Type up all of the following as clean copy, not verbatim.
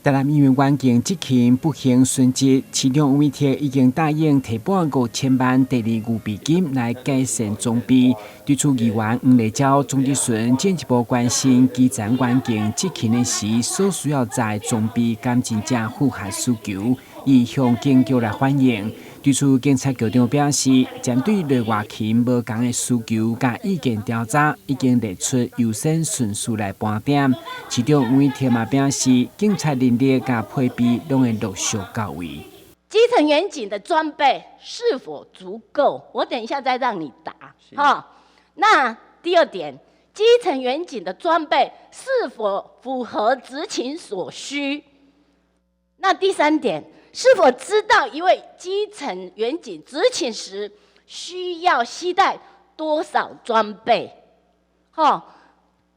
台南醫院員警執勤不幸殉職，市長黃偉哲已經答應提撥5000萬第二預備金來改善裝備。對此，議員黃麗嬌、鍾志順進一步關心基層員警執勤的時所需要在裝備敢真正符合需求，伊向警局來反映。對此，警察局長表示，針對內外勤無仝的需求佮意見調查，已經列出優先順序來盤點。市長黃偉哲嘛表示，警察人力佮配備攏會陸續到位。基層員警的裝備是否足夠？我等一下再讓你答。哈，那第二點，基層員警的裝備是否符合執勤所需？那第三點，是否知道一位基層員警執勤時需要攜帶多少裝備？哈，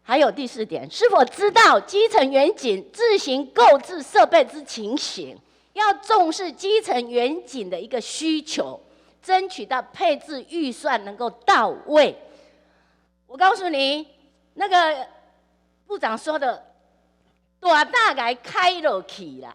還有第四點，是否知道基層員警自行購置設備之情形？要重視基層員警的一個需求，爭取到配置預算能夠到位。我告訴你，那個部長說的，大大概開落去啦。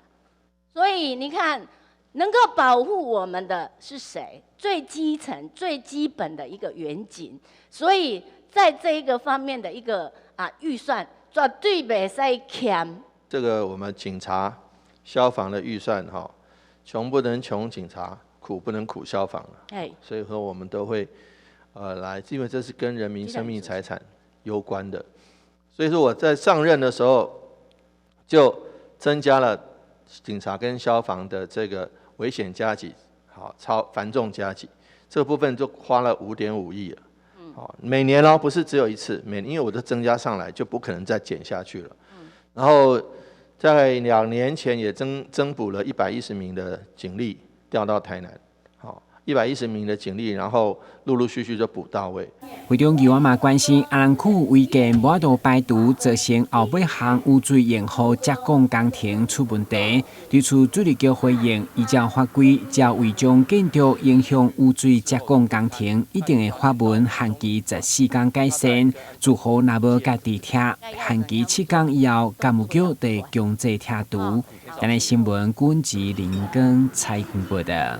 所以你看，能夠保護我們的是誰？最基層、最基本的一個員警。所以在這一個方面的一個預算，絕對袂使欠。這個我們警察、消防的預算哈，窮不能窮警察，苦不能苦消防。所以說我們都會來，因為這是跟人民生命財產攸關的。所以說我在上任的時候就增加了警察跟消防的這個危險加給，好，超繁重加給，這個部分就花了5.5億了。好，每年哦，不是只有一次，因為我都增加上來，就不可能再減下去了。然後在2年前也增補了110名的警力調到台南，好，一百一十名的警力，然後陸陸續續就補到位。會中議員嘛關心阿蘭區違建無法度排除，造成後尾項污水用戶接管工程出問題。對此，水利局回應，依照法規，只要違章建築影響污水接管工程，一定會發文限期14天改善。住戶若無家己拆，限期7天以後，工務局就強制拆除。台南新聞，郭志林跟蔡雲報道。